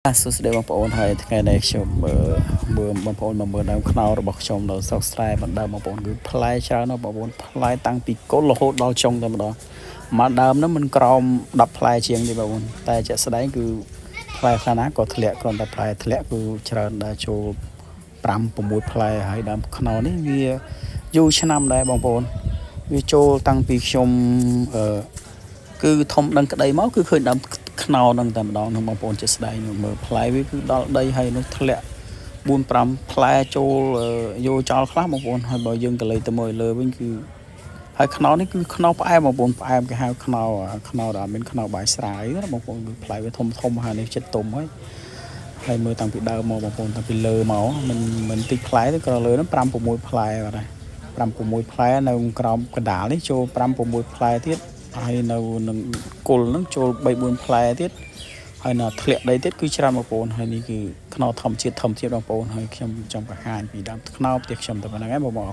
សួស្តីបងប្អូនហើយថ្ងៃនេះខ្ញុំមើលមើលបងប្អូនមកមើលដើមខ្នុររបស់ខ្ញុំនៅស្រុកស្រែបណ្ដើមបងប្អូនគឺផ្លែច្រើនណាស់បងប្អូនផ្លែតាំងពីគល់រហូតដល់ចុងតែម្ដងមួយដើមហ្នឹងមិនក្រោម10ផ្លែជាងទេបងប្អូនតែជាក់ស្ដែងគឺផ្លែខ្លះណាក៏ធ្លាក់គ្រាន់តែផ្លែធ្លាក់គឺច្រើនដែរចូល5 6ផ្លែហើយដើមខ្នុរនេះវាយូរឆ្នាំដែរបងប្អូនវាចូលតាំងពីខ្ញុំអឺ គឺធំដឹងក្តីមកគឺឃើញដើមខ្នុរហ្នឹងតែម្ដងនឹងបងប្អូនជាស្ដែងមើលផ្លែវាគឺដល់ដីហើយនោះធ្លាក់4 5ផ្លែចូលយកចោលខ្លះបងប្អូនហើយបើយើងក៏លេចទៅមើលលើវិញគឺហើយខ្នុរនេះគឺខ្នុរផ្អែមបងប្អូនផ្អែមគេហៅខ្នុរខ្នុរដែលអត់មានខ្នុរបាយស្រាយណាបងប្អូនគឺផ្លែវាធំធំហើយនេះចិត្តទុំហើយហើយមើលតាំងពីដើមមកបងប្អូនតាំងពីលើមកមិនមិនតិចផ្លែទេក៏លើហ្នឹង5 6ផ្លែបាទដែរ5 6ផ្លែនៅក្រោមកដាលនេះចូល5 6ផ្លែទៀតហើយនៅនឹងគល់ហ្នឹងចូល3 4ផ្លែទៀតហើយនៅធ្លាក់ដីទៀតគឺច្រើនបងប្អូនហើយនេះគឺខ្នុរធម្មជាតិធម្មជាតិបងប្អូនហើយខ្ញុំចង់បង្ហាញពីដើមខ្នុរផ្ទះខ្ញុំតែប៉ុណ្្នឹងឯងបងប្អូន។